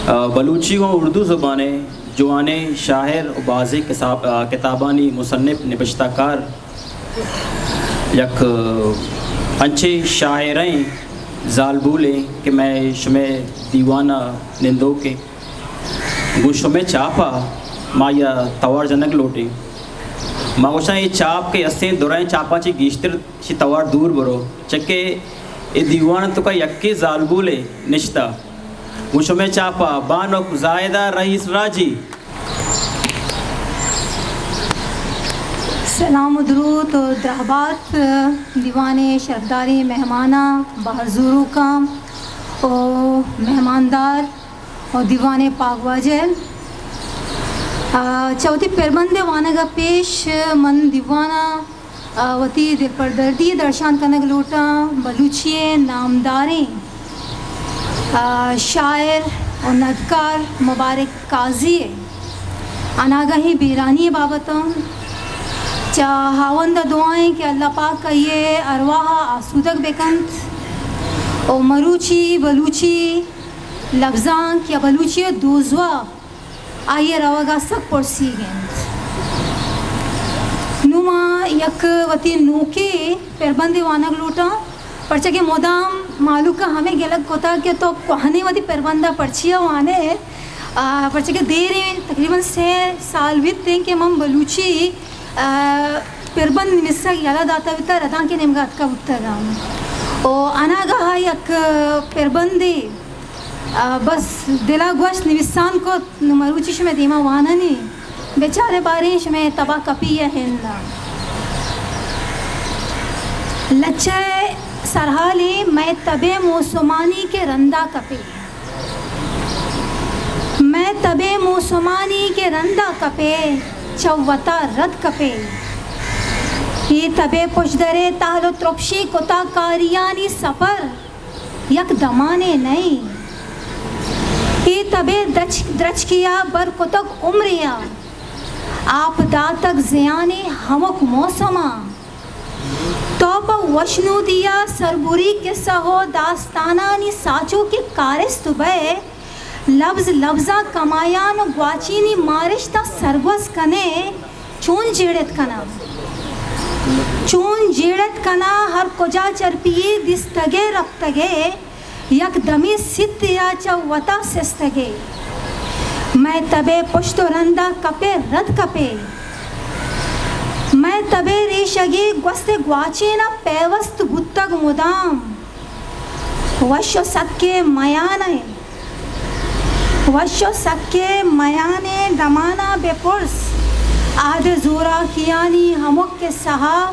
آ، بلوچی گوں اردو زبان ءِ جوانیں شاعر ءُ بازیں کساب-، آ، کتابانی مصنف، نبشتہ کار، یک، آ، انچیں شاعریں زالبولے کہ مئے شمئے دیوان ءِ نندوکیں، گوں شمئے چاپ ءَ ما آئی ءَ توار جنگ لوٹیں۔ ما گوشاں اے چاپ کہ استیں درائیں چاپاں چہ گیشتر شی توار دور برو، چکہ اے دیوان ءِ توکا یکے زالبولے نشتہ۔ گوں شمئے چاپ ءَ بانک زاہدہ رئیس راجی۔ سلام ءُ دروت ءُ درہبات دیوان ءِ شرپداریں مہماناں، بہر زوروکاں ءُ مہماندار ءُ دیوان ءِ پاگواجہ۔ آ، چہ وتی پربند ءِ وانگ ءَ پیش من دیوان ءَ آ، وتی دلپردردی درشان کنگ لوٹاں بلوچی ءِ نامداریں، آ، شاعر ءُ ندکار مبارک قاضی ءِ اناگہیں بیرانی ءِ بابت ءَ۔ چہ ہاوند ءَ دعا ایں کہ اللہ پاک آئی ءِ ارواہ ءَ آسودگ بہ کنت ءُ مروچی بلوچی لبزانک یا بلوچی ءِ دوزواہ آئی ءِ روگ ءَ سک پرسیگ اِنت۔ نوں ما یک وتی نوکیں پربندے وانگ لوٹاں، پرچا کہ مدام مہلوک ءَ ہمے گلگ کتگ کہ تو کوہنیں وتی پربند ءَ پرچیا وان ئے، آ، پرچا کہ دیریں تقریباً سے سال بیت ایں کہ من بلوچی، آ، پربند نبیسگ یلہ داتگ بیتگ، ردانک ءِ نیمگ ءَ اتکگ بوتگ آں۔ ءُ اناگاہ ءَ یک پربندے آ، بس دل ءَ گوشت، نبیسان کت، نوں مروچی شمئے دیما وانانی، بچارے باریں شمئے تب ءَ کپی ءَ ہند ءَ۔ لچہ ءِ سرحالے، مئے تب ءِ موسمانی کہ رندا کپے۔ مئے تب ءِ موسمانی کہ رندا کپے، چہ وتا رد کپے۔ اے تب ءِ پشدر ءِ تہل ءُ ترپشیں کتاکاریانی سفر یک دمانے نہ ایں۔ اے تب ءِ درچ-، درچکے ءَ بر کتگ عمرے ءَ، آپ داتگ زیان ءِ ہمک موسم ءَ۔ تو پہ وشنودی ءَ سربری کسہ ءُ داستانانی ساچوکے کارست بئے، لبز لبزاں کمایان ءُ گواچینی مارشتاں سرگوز کن ئے، چون جیڑت کناں؟ چون جیڑت کناں؟ ہر کجا چرپی یے دیستگ ئے رپتگ ئے، یک دمے سیتے ءَ چہ وتا سستگ ئے۔ مئے تب ءِ پشت ءُ رند ءَ کپ ئے رد کپ ئے۔ مئے تب ءِ ریشگے گوست ءِ گواچین ءَ پیوست بوتگ مدام۔ وش ءُ سکیں میان ءَ، وش ءُ سکیں میان ءِ دمان ءَ بہ پرس، عہد ءِ زوراکیانی ہمک کسہ ءَ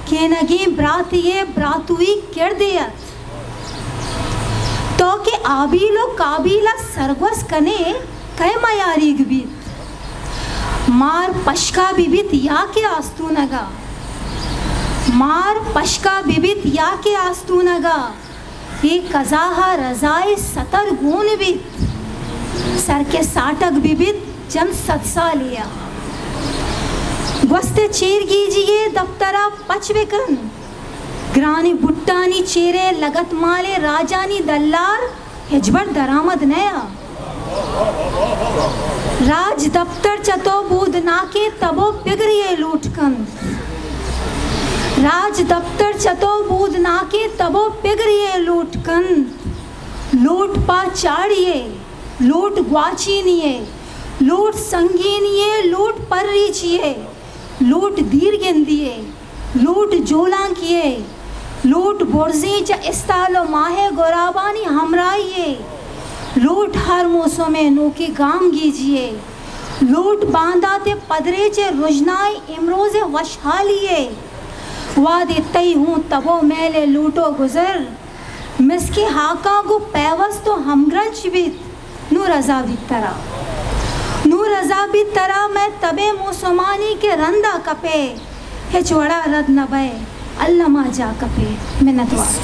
کینگیں براتے ءِ براتوئی کردے ات۔ تو کہ ہابیل ءُ قابیل ءَ سرگوز کن ئے، کئے میاریگ بیت؟ مار پشکا بہ بیت یا کہ آستونگ ءَ؟ مار پشکا بہ بیت یا کہ آستونگ ءَ؟ اے قضا ءَ رضا ءِ ستر گون بیت۔ سر کہ ساٹگ بہ بیت جنت صد سالے ءَ۔ گوست ءِ چیرگیجی ءِ دپتر ءَ پچ بہ کن۔ گرانیں بٹانی چیر ءِ لگتمال ءِ راجانی دلار ہچبر درآمد نیا۔ راج دپتر چہ تو بودناکیں تب ءُ پگرے ءَ لوٹ کنت۔ راج دپتر چہ تو بودناکیں تب ءُ پگرے ءَ لوٹ کنت۔ لوٹ پہ چاڑی ءَ، لوٹ گواچینی ءَ، لوٹ سنگینی ءَ، لوٹ پریچی ءَ، لوٹ دیرگندی ءَ، لوٹ جولانکی ءَ، لوٹ برزیں چہ استال ءُ ماہ ءِ گرابانی ہمراہی ءَ، لوٹ ہر موسم ءِ نوکیں گامگیجی ءَ، لوٹ باندات ءِ پدریچ ءِ رژنائیں امروز ءِ وشحالی ءَ، وہدے تئی ہوں تب ءُ میل ءِ لوٹ ءُ گزر مسکیں ہاکاں گوں پیوست ءُ ہمگرنچ بیت۔ نوں رضا بیت ترا۔ نوں رضا بیت ترا، مئے تب ءِ موسمانی کہ رندا کپے، ہچ وڑا رد نہ بئے، الما جا کپے۔ منتوار۔